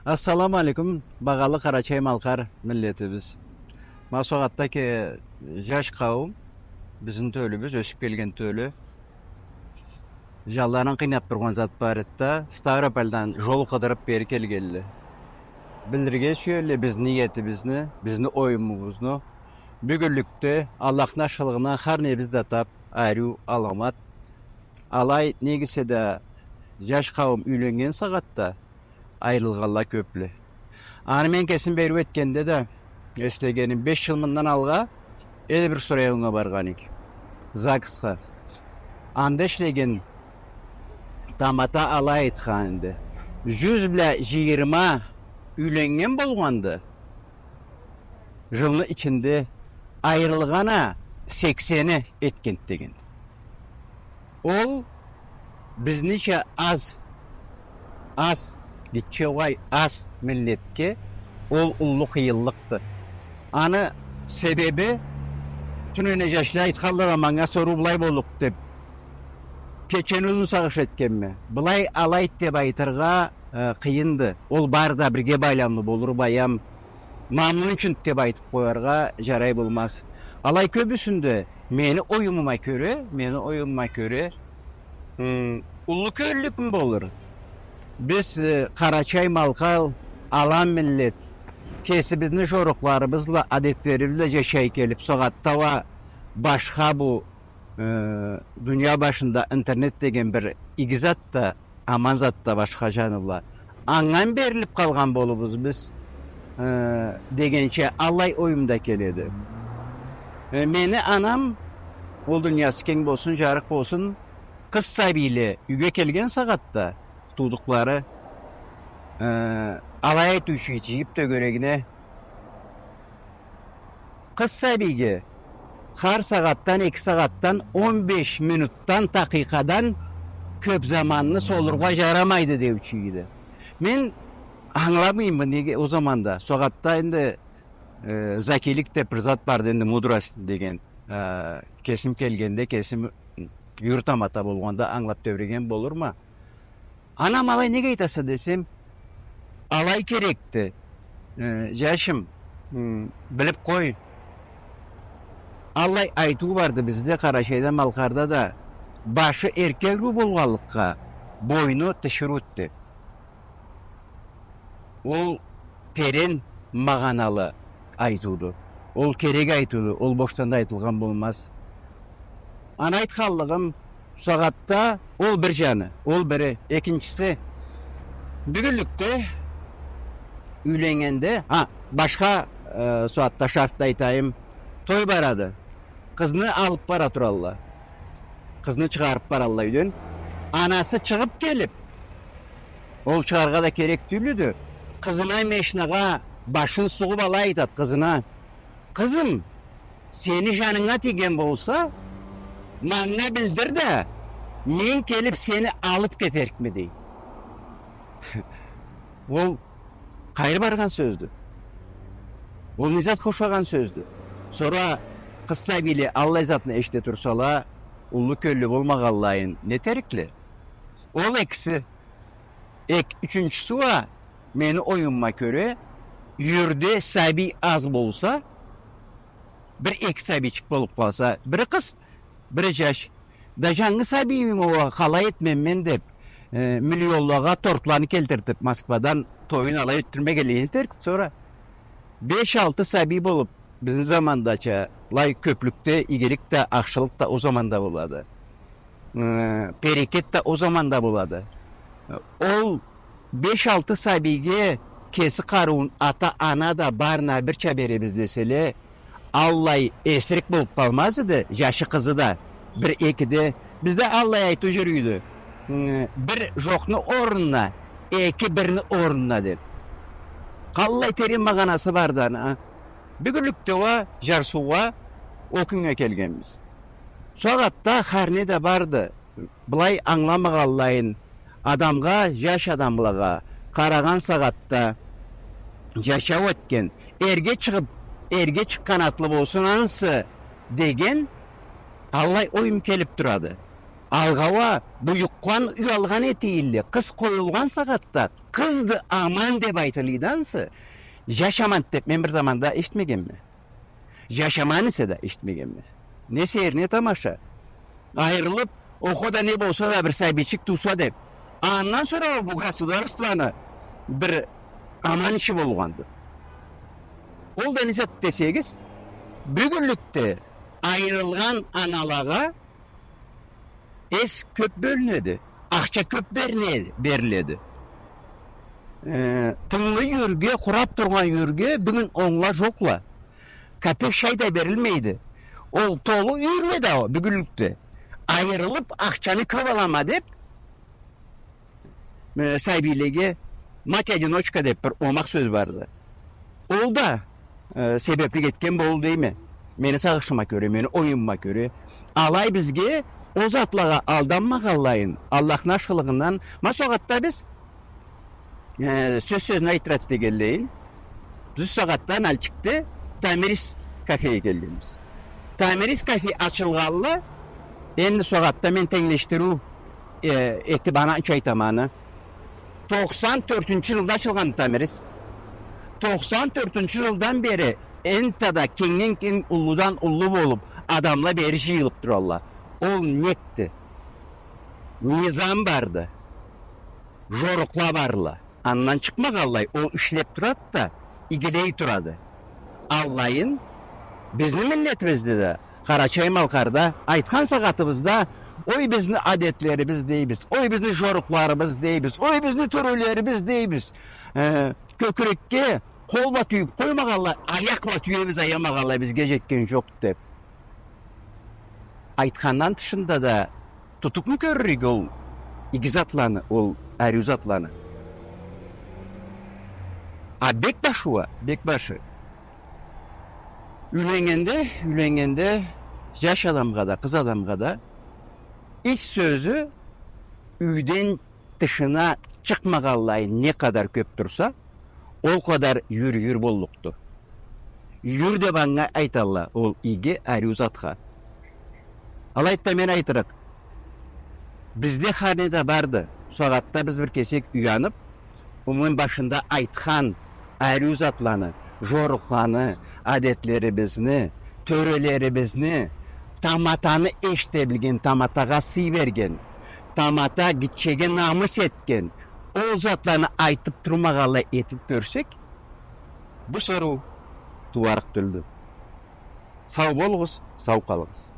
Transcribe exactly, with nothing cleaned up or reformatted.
Ассаламу алейкум, багъалы къарачай-малкъар миллетибиз. Ма сагъатда ке жаш къауум, бизни тёлюбюз, ёсюп келген тёлю, жанларын къыйнап тургъан зат бар эди да, Ставропольдан жол къыдырып бери келгенле. Билирге сюелле бизни ниетибизни, бизни оюмубузну. Бюгюнлюкде Аллахны ашхылыгъына хар небиз да тап, ариу, аламат. Алай, неге эсе да, жаш къауум юйленнген сагъатда айырылгъанла кёпле. Аны мен кесим бериу этгенде да, эслегеним, беш жыл мындан алгъа Эльбрус районунга баргъан эдик. ЗАГСха. Анда ишлеген тамата алай айтхан эди. Жюз бла жыйырма юйленнген болгъанды. Жылны ичинде айырылгъан а сексени этгенди деген. Ол бизнича аз, аз, гитче угъай аз миллетге ол уллу къыйынлыкъды. Аны себеби, тюнене жашла айтханла да, манга соруу былай боллукъ деп, кечени узун сагъыш этгенме. Былай алайды деп айтыргъа, э, къыйынды. Ол бары да бирге байламлы болур, баям, ма муну ючюн деп айтып къояргъа жарай болмаз. Алай кёбюсюнде мени оюмума кёре, мени оюмума кёре, м, уллу кёллюкмю болур? Биз, э, къарачай-малкъар, алан миллет, кесибизни жорукъларыбыз бла, адетлерибиз бла жашай келип, сагъатда уа башха бу, э, дуния башында интернет деген бир иги зат да, аман зат да башха жаны бла. Анга берилип къалгъан болурбуз биз, э, дегенча аллай оюм да келеди. Э, мени анам, ол дуниясы кенг болсун, жарыкъ болсун, къыз сабийле юйге келген сагъатда туудукълары, э, алай айтыучу, жыйып тёгерегине, къыз сабийге хар сагъатдан, эки сагъатдан, он беш минутдан, такъыйкъадан кёп заманны солургъа жарамайды деучю эди. Мен ангыламайма, неге ол заманда, сагъатда энди, э, закийлик деп бир зат барды энди, мудрость деген. Э, кесим келгенде, кесим юйюр тамата болгъанда ангылап тебиреген болурма. Анам алай неге айтаса десем, алай керекди. Э, жашым, м, билип къой. Аллай айтыу барды бизде, Къарачайда, Малкъарда да, башы эркек ариу болгъанлыкъгъа, бойну тиширыуду деп. Ол терен магъаналы айтыуду. Ол керек айтыуду. Ол бошдан да айтылгъан болмаз. Аны айтханлыгъым, сагъатда ол бир жаны, ол бири. Экинчиси, бюгюнлюкде юйленнгенде, ха, башха, э, сагъатда шартда айтайым, той барады. Къызны алып бара туралла. Къызны чыгъарып баралла юйден. Анасы чыгъып келип, ол чыгъаргъа да керек тюйюлдю. Къызына, машинагъа башын сугъуп алай айтат къызына: «Къызым, сени жанынга тийген болса, манга билдир да, мен келип сени алып кетерикме», — дей. Ол къайры баргъан сёздю? Ол не затха ушагъан сёздю? Сора къыз сабийле аллай затны эшите турсала, уллу кёллю болмагъанлайын нетерикле? Ол экиси. Эк-, ючюнчюсю уа, мени оюмума кёре, юйюрде сабий аз болса, бир-эки сабийчик болуп къалса, бири къыз, бири жаш. Да жангы сабийими уа къалай этмем мен деп, э, миллионлагъа тортланы келтиртип, Москвадан тоюн алай ётдюрмегенлей нетерикди сора. Беш-алты сабий болуп, бизни замандача, былай кёплюкде игилик да, ахшылыкъ да ол заманда болады. Э, берекет да ол заманда болады. Ол беш-алты сабийге кеси къарыуун ата-ана да барына бирча беребиз деселе, аллай эсирик болуп къалмаз эди, жашы, къызы да, бир-экиде. Бизде аллай айтыу жюрюйдю: «М, бир жокъну орнуна, эки бирни орнуна», — деп. Къаллай терен магъанасы барды аны, а? Бюгюнлюкде уа, жарсыугъа, ол кюннге келгенбиз. Сагъатда хар не да барды. Былай ангыламагъанлайын, адамгъа, жаш адамлагъа къарагъан сагъатда, жашау этген, эрге чыгъып, эрге чыкъгъан атлы болсун ансы деген аллай оюм келип турады. Алгъа уа бу юкъгъан, уялгъан этейинле, къыз къоюлгъан сагъатда, къызды аман деп айтылыйды ансы, жашаманды деп мен бир заманда эшитмегенме. Жашаман эсе да эшитмегенме. Не сейир, не тамаша. Айырылып, охо да не болса да бир сабийчик тууса деп. Андан сора бу государствону бир аман иши болгъанды. Ол да не зат десегиз, бюгюнлюкде айырылгъан аналагъа эс кёп бёлюнеди, ахча кёп берине-, бериледи. Э, тынглы юйюрге, къурап тургъан юйюрге бюгюн онгла жокъла. Капек шай да берилмейди. Ол толу юйюрле да о, бюгюнлюкде. Айырылып, ахчаны кёп алама деп, э, сабийлеге мать-одиночка деп бир омакъ сёз барды. Ол да, э, себеплик этген болду дейме. Мени сагъышыма кёре, мени оюмума кёре. Алай бизге ол затлагъа алданмагъанлайын, Аллахны ашхылыгъындан, ма сагъатда биз, э, сёз сёзню айтырады дегенлейин, биз сагъатда Нальчикде Тамирис кафеге келгенбиз. Тамирис кафе ачылгъанлы, энди сагъатда мен тенглешдириу, э, этип, аны ючюн айтама аны. Токъсан тёртюнчю жылда ачылгъан Тамирис. Токъсан тёртюнчю жылдан бери энтта да кенгден кенг, уллудан уллу болуп, адамла бери жыйылып туралла. Ол некди? Низам барды. Жорукъла барла. Андан чыкъмагъанлай, ол ишлеп турады да, игилей турады. Аллайын, бизни миллетибизде да, Къарачай-Малкъарда айтхан сагъатыбызда, ой, бизни адетлерибиз дейбиз, ой, бизни жорукъларыбыз дейбиз, ой, бизни тёрелерибиз дейбиз. Э, кёкюрекге къол бла тюйюп къоймагъанлай, аякъ бла тюебиз, аямагъанлай, бизге жетген жокъ деп. Айтхандан тышында да тутупму кёрюрюк ол иги затланы, ол ариу затланы? А бек башы уа, бек башы. Юйленнгенде, юйленнгенде жаш адамгъа да, къыз адамгъа да ич сёзю юйден тышына чыкъмагъанлайын не къадар кёп турса, ол къадар юйюр юйюр боллукъду. Юйюр деп анга айталла, ол иги, ариу затха. Алайды да, мен айтырыкъ, бизде хар не да барды. Сагъатда биз бир кесек уянып, ол мен башында айтхан ариу затланы, жорукъланы, адетлерибизни, тёрелерибизни, таматаны эшите билген, таматагъа сый берген, тамата гитчеге намыс этген, ол затланы айтып турмагъанлай этип кёрсек, бу соруу тууарыкъ тюлдю. Сау болугъуз, сау къалыгъыз.